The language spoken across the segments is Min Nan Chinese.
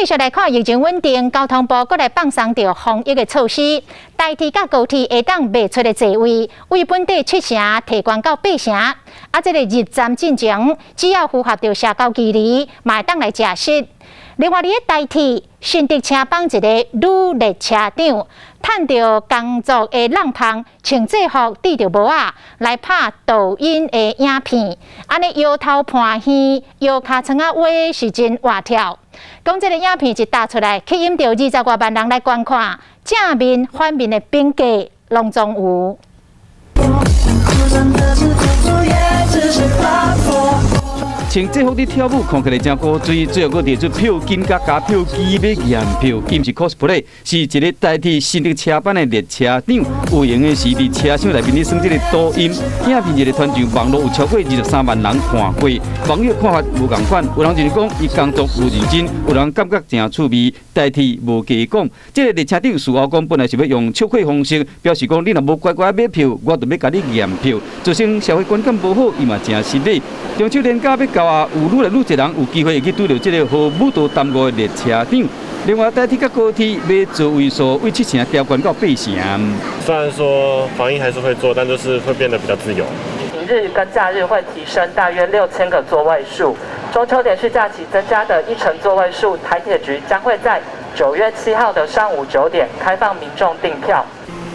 續來看疫情穩定，交通部閣來放鬆著防疫的措施，台鐵佮高鐵會當賣出的座位，為本地七成提懸到八成。啊，這個入站進前，只要符合著社交距離，嘛會當來食食。另外，佇咧台鐵新竹車幫一個女列車長，趁著工作的挵縫，穿制服戴著帽仔來拍抖音的影片，按呢搖頭盤耳、搖尻川仔話是真活跳。講這個影片一打出來，吸引著20外萬人來觀看，正面反面的評價攏總有。穿制服佇跳舞，看起來誠古錐，最後閣提出票根佮加票機欲驗票，伊毋是 cosplay，是一个台鐵新竹車班的列車長。有閒的時佇車廂內面咧耍這个抖音影片，一个傳上網路有超過23萬人看過。網友看法無仝款，有人就是講伊工作無認真，有人感覺誠趣味。台鐵無加講，這个列車長事後講，本來是欲用笑話方式表示講，你若無乖乖買票，我就欲共你驗票，造成社會觀感無好，伊嘛誠失禮。中秋連假欲到啊，有愈來愈濟人有機會會去拄著這个予舞蹈耽誤的列車長。另外，台鐵佮高鐵欲座位數為七成調懸到八成。雖然說防疫還是會做，但就是會變得比較自由。平日跟假日會提升大約6000個座位數，中秋連續假期增加的一成座位數，台鐵局將會在9月7號的上午9點開放民眾訂票。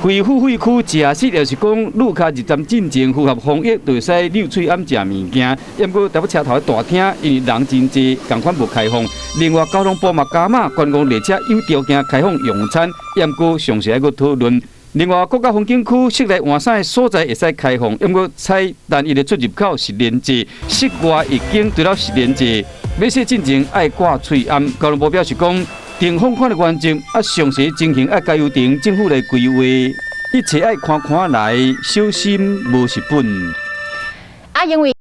非付費區食食，就是講旅客入站進前符合防疫，就會使溜喙罨食物件。毋過台北車頭的大廳，因為人真濟，仝款無開放。另外，交通部嘛加碼，觀光列車有條件開放用餐，毋過詳細愛閣討論。另外，國家風景區室內換衫的所在會使開放，毋過採單一的出入口實聯制，室外已經除了實聯制，欲洗進前愛掛喙罨。交通部表示講，定放寬的原則啊，詳細情形愛交由地政府來規劃，一切愛寬寬來，小心無蝕本。啊，因為。